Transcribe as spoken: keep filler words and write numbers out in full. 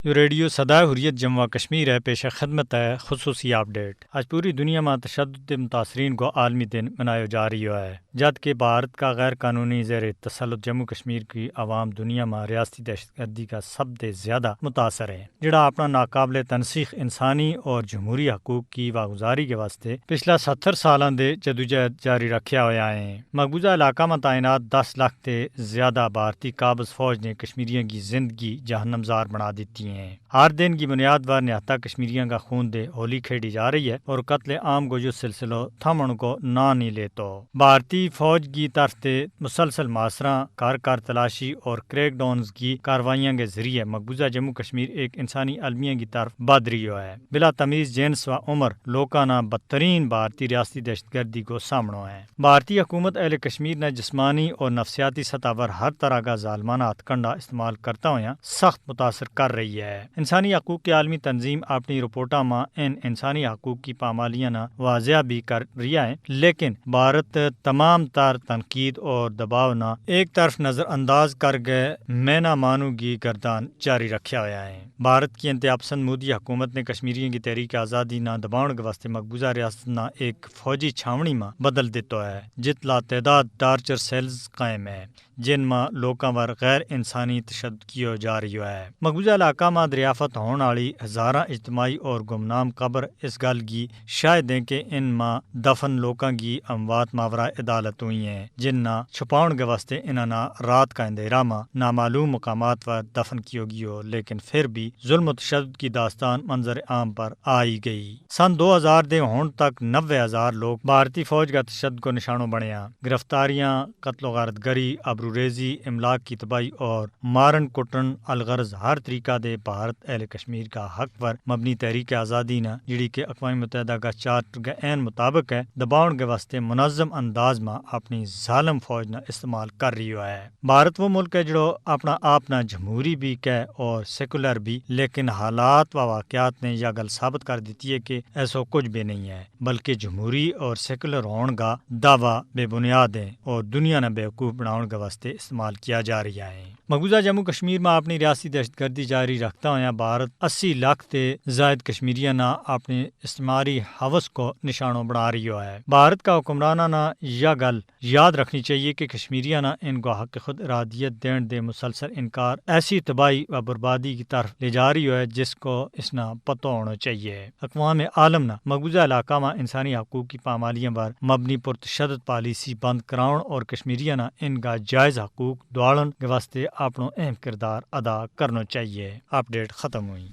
یوہ ریڈیو سدا حریت جموں و کشمیر ہے، پیش خدمت ہے خصوصی اپ ڈیٹ۔ اج پوری دنیا ما تشدد دے متاثرین کو عالمی دن منایو جا رہیو ہے، جد کہ بھارت کا غیر قانونی زیر تسلط جموں کشمیر کی عوام دنیا ما ریاستی دہشت گردی کا سب دے زیادہ متاثر ہیں، جڑا اپنا ناقابل تنسیخ انسانی اور جمہوری حقوق کی واگزاری کے واسطے پچھلا ستر سالاں دے جدوجہد جاری رکھیا ہویا ہیں۔ مقبوضہ علاقہ ما تعینات دس لکھ تے زیادہ بھارتی قابض فوج نے کشمیریاں کی زندگی جہنم زار بنا دیتی ہیں۔ ہر دن کی بنیاد پر نہتا کشمیریاں کا خون دے ہولی کھیڈی جا رہی ہے اور قتل عام کو یوہ سلسلو تھمن کو ناں نہیں لیتو۔ بھارتی فوج کی طرف تے مسلسل ماسراں کار کار تلاشی اور کریک ڈاؤنز کی کاروائیاں کے ذریعے مقبوضہ جموں کشمیر ایک انسانی المیاں کی طرف بدھ رہیو ہے۔ بلا تمیز جنس و عمر لوکاں نا بدترین بھارتی ریاستی دہشت گردی کو سامنو ہے۔ بھارتی حکومت اہل کشمیر نا جسمانی اور نفسیاتی سطح پر ہر طرح کا ظالمانہ ہتھ کنڈا استعمال کرتا ہویا سخت متاثر کر رہی ہے۔ انسانی حقوق کے عالمی تنظیم اپنی رپورٹاں ما ان انسانی حقوق کی پامالیاں نا واضح بھی کر رہیا ہے، لیکن بھارت تمام تر تنقید اور دباؤ نا ایک طرف نظر انداز کر گئے مینا مانو کی گردان جاری رکھیا ہویا ہے۔ بھارت کی انتہا پسند مودی حکومت نے کشمیریوں کی تحریک آزادی نا دباؤن کے واسطے مقبوضہ ریاست نا ایک فوجی چھاونی ما بدل دیتو ہے، جت لا تعداد ٹارچر سیلز قائم ہے، جن ما لوکاں پر غیر انسانی تشدد کیو جا رہیو ہے۔ مقبوضہ علاقہ ما دریافت ہون آلی ہزاراں اجتماعی اور گمنام قبر اس گل کی شاہد ہیں کہ ان ما دفن لوکاں کی اموات ماورا عدالت ہوئی ہیں، جن نا چھپاؤن کے واسطے انہاں نا رات کا اندھیرا ما نامعلوم مقامات پر دفن کیو گیو، لیکن پھر بھی ظلم و تشدد کی داستان منظر عام پر آئی گئی۔ سن دو ہزار دے ہون تک نوے ہزار لوک بھارتی فوج کا تشدد کو نشانو بنیا۔ گرفتاریاں، قتل و غارت گری، ابروریزی، املاک کی تباہی اور مارن کٹن الغرض ہر طریقہ دے بھارت اہل کشمیر کا حق پر مبنی تحریک آزادی نا، جڑی کہ اقوام متحدہ کا چارٹر کے عین مطابق ہے، دباؤن کے واسطے منظم انداز ما اپنی ظالم فوج نا استعمال کر رہیو ہے۔ بھارت وہ ملک ہے جڑو اپنا آپ نا جمہوری بھی کہہ اور سیکولر بھی، لیکن حالات و واقعات نے یا گل ثابت کر دیتی ہے کہ ایسو کچھ بھی نہیں ہے، بلکہ جمہوری اور سیکولر ہون کا دعوی بے بنیاد ہیں اور دنیا نا بیوقوف بناؤن کے واسطے استعمال کیا جا رہیا ہے۔ مقبوضہ جموں کشمیر ما اپنی ریاستی دہشت گردی جاری رکھتا ہویا بھارت اسی لکھ تے زائد کشمیریاں نا اپنی استعماری حوث کو نشانو بنا رہیو ہے۔ بھارت کا حکمراناں نا یا گل یاد رکھنی چاہیے کہ کشمیریاں نا ان کو حق خود ارادیت دین دے مسلسل انکار ایسی تباہی و بربادی کی طرف لے جا رہیو ہے، جس کو اس نا پتو ہونو چاہیے۔ اقوام عالم نا مقبوضہ علاقہ ما انسانی حقوق کی پامالیاں پر مبنی پر تشدد پالیسی بند کراؤن اور کشمیریاں نا ان کا جائز حقوق دوالن کے واسطے اپنو اہم کردار ادا کرنو چاہیے۔ اپ ڈیٹ ختم ہوئی۔